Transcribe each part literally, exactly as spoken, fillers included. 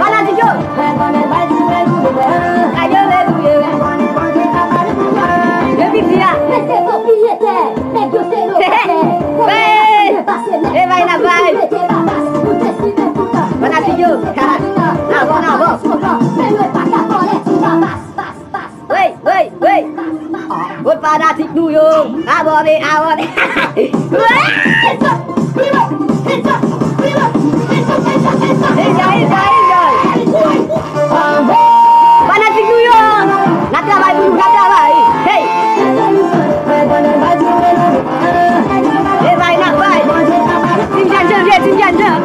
Fanatik yo. Depi di a. Men se pwopwiyetè, nèg yo se lokatè. Hey! E bay n ap bay. Fanatik yo. N ap bon, n ap bon. Wey, wey, wey. Kot fanatik nou yo? Abòne, abòne. Enjoy, enjoy, enjoy. Fanatik nou yo, n ap travay pou nou, n ap travay. Hey! E bay n ap bay. Team Jèn Janvye, Team Jèn Jan.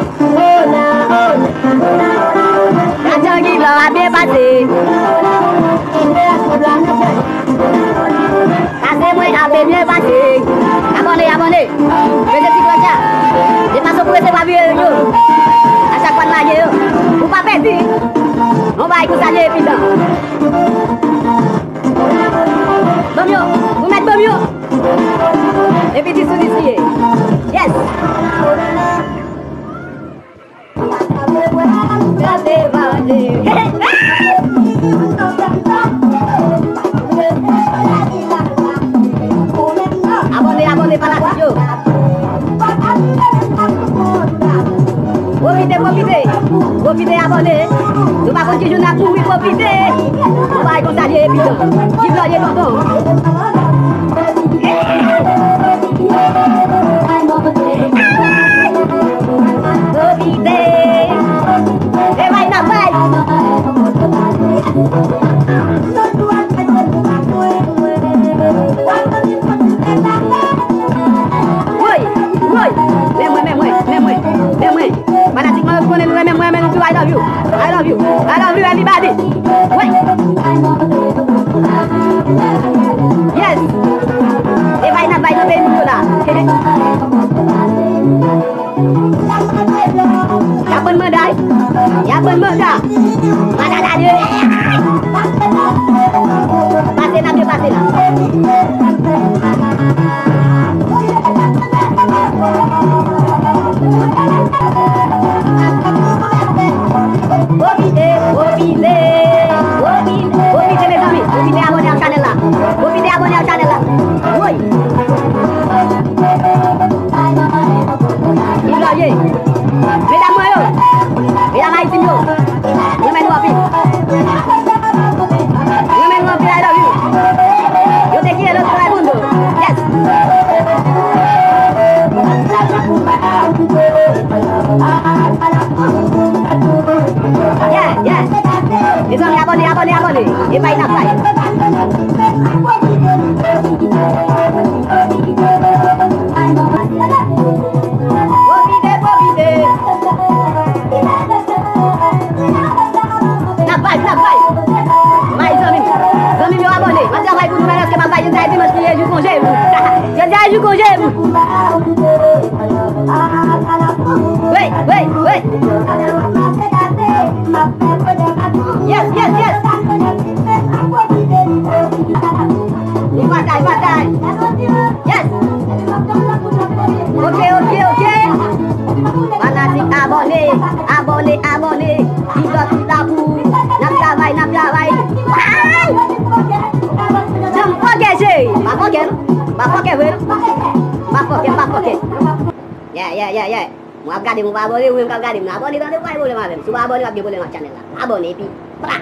Lajan ki blan ap byen pase. Pase mwen ap byen pase. Abòne, abòne. Peze ti klòch la. E pa sou pou resevwa videyo yo. A chak fwa n lage yo. Ou pa pèdi. Yon bagay konsa li evidan. Banm yo. Ou mèt banm yo. Epi dis sou dis li ye. Yes. Abòne, abòne, fanatik yo. Pwofite, pwofite. Pwofite abòne. Nou pa konn ki jou n ap mouri, pwofite. Yon bagay konsa li evidan. Ki blan ye tonton? Pwofite. E bay n ap bay. Woy, woy. Men mwen, men mwen, men mwen, men mwen. Fanatik mwen yo ki konnen nou renmen mwen, renmen nou tou. I love you. I love you. I love you, everybody. Woy. Yes. E bay n ap bay nan peyi moun yo la. Y ap bann manda, y ap bann manda. Manda la de. Pase n ap depase la. Pwofite, pwofite, pwofite, pwofite, mezanmi. Pwofite abòne ak chanèl la. Pwofite abòne ak chanèl la. Woy. Li lòye. Medam mwen yo. Medam Ayiti m yo. Mwen renmen nou anpil. Mwen renmen nou anpil, I love you. Yo te kite lòt travay moun yo. Yes. Yeah, yeah. Mezanmi, abòne, abòne, abòne. E bay n ap bay. Pwofite, pwofite. N ap bay, n ap bay. Bay zanmi m. Zanmi m yo abòne. M ap travay pou nou, men èske m ap bay jodi a dimanch ki ye jou konje m. Jodi a jou konje m. Wi, wi, wi. Yes, yes, yes. Li batay, batay. Yes. Ok, ok, ok. Fanatik abòne, abòne, abòne. Big up tout la pou. N ap travay, n ap travay. Ay! Janm fòkè, cheri. Pa fòkè, non. Pa fòkè vre, non. Pa fòkè, pa fòkè. Yeah, yeah, yeah, yeah. Mwen ap gade, mwen pa abòne, ou menm k ap gade m nan. Abòne, tande, ou pa gen pwoblèm avè m. Si w pa abòne, w ap gen pwoblèm ak chanèl la. Abòne, epi, pra!